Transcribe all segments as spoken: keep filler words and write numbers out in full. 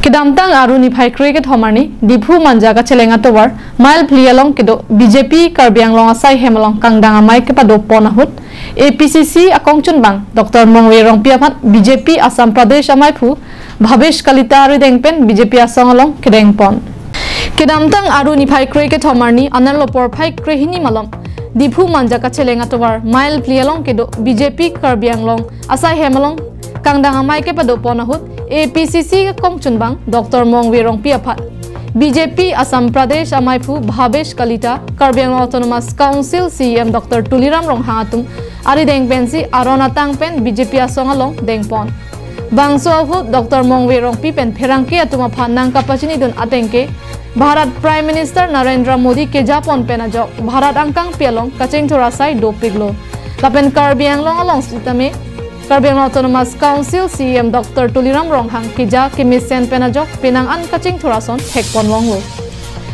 Kedamtang Aru niphai kre kethom arni Diphu Manja kacheleng atovar mile phli along kedo B J P Karbi Anglong asai hem along kangdang amei kepado pon ahut A P C C akongchunbang Doctor Mongve Rongpi aphan B J P Assam Pradesh ameiphu Bhabesh Kalita arideng pen B J P asong along kedeng pon. Kedamtang Aru niphai kre kethom arni anerlo porphai krehini malom Diphu Manja kacheleng atovar mile phli along kedo B J P Karbi Anglong asai hem along kangdang amei kepado pon ahut A P C C akongchunbang Doctor Mongve Rongpi aphan B J P Assam Pradesh ameiphu Bhabesh Kalita, Karbi Anglong Autonomous Council C E M Doctor Tuliram Ronghang atum arideng pensi aron atang pen B J P asong along deng pon. Bangso ahut Doctor Mongve Rongpi pen pherangke atum aphan nangkapachinidun ateng ke Bharat Prime Minister Narendra Modi keja pon pen ajok Bharat angkangpi along kachingthur asai dopiklo. Lapen Karbi Anglong along sitame Karbi Anglong Autonomous Council C E M Doctor Tuliram Ronghang keja kemesen pen ajok penang an kachingthur ason thek pon longlo.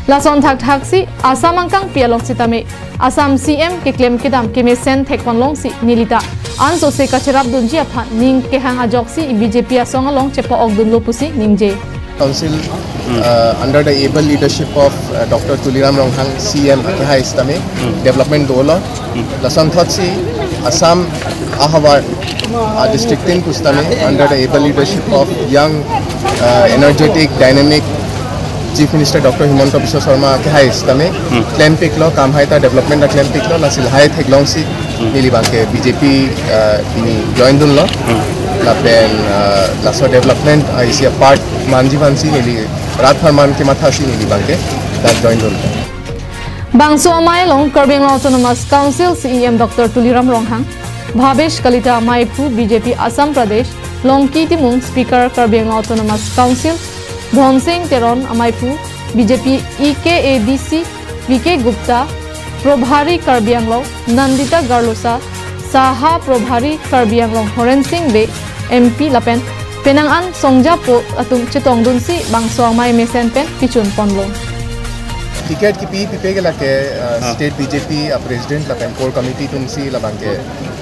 Lason thakthak si Assam angkangpi along sitame Assam C M keklem kedam kemesen thek pon long si neli ta ansose kacherapdunji aphan ning kehang ajok si B J P asong along chepa-okdunlo pusi ningje. Council, uh, under the able leadership of, uh, Doctor Tuliram Ronghang, C M, akehai sitame development dolo. Lason thot si Assam ahavar, uh, district tin pusitame under the able leadership of young, uh, energetic, dynamic Chief Minister Doctor Himanta Biswa Sarma akehai sitame klempiklo, kamhai ta development ta klempiklo, lasi lahai theklong si neli abangke B J P, uh, pini join dunlo. Lapen, uh, laso development, uh, isi apart manji vansi neli rat apharman kematha si neli abangke dak join dunlo. Bangso amei along Karbi Anglong Autonomous Council C E M Doctor Tuliram Ronghang, Bhabesh Kalita ameiphu B J P Assam Pradesh, Longki Timung Speaker Karbi Anglong Autonomous Council, Dhonsing Teron ameiphu B J P E K A D C, V K Gupta, Probhari Karbi Anglong, Nandita Garlosa, Saha Probhari Karbi Anglong Horen Sing Bey, M P lapen penang an songjapo atum chetongdunsi bangso amei mesen pen pichun ponlo. Ticket kipi pipe ke lake, uh, Ah. State B J P, uh, President lapen Core Committee atumsi labangke,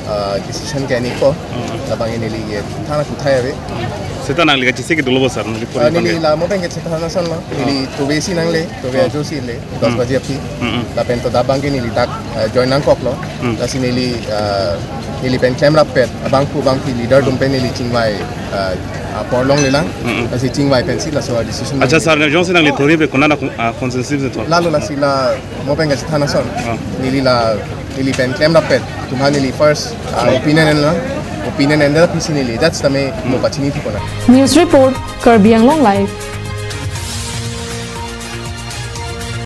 uh, decision ke-en-ikpo, labangke neli ke thana kuthai ave. Seta nangli kachisi ke dolo bo sir, nangli pori Ah, neli pangke. La mo pen ke seta thana son lo, neli Ah. tove si nangle, tove Ah. ajo si le, dos Hmm. baje aphi. Hmm, hmm. Lapen to dak abangke neli dak, uh, join nangkoklo. Hmm. Lasi neli, uh, neli pen klemrap pen, abangphu abangphi leader atum pen neli chingvai, uh, apor longlelang. Hmm, hmm. Lasi chingvai pensi laso decision Acha nangji. Sir, ne jongsi nangli thori pe konat a, ah, constituency si thor. Lalo lasi la mo pen kachethana son. Ah. Neli la, neli pen klemrap pen. Atum aphan neli first, uh, Right. opinion enlo. Opinion en-det aphi si neli judge tame mo Hmm. pachini thu konat. News report, Karbi Anglong Live.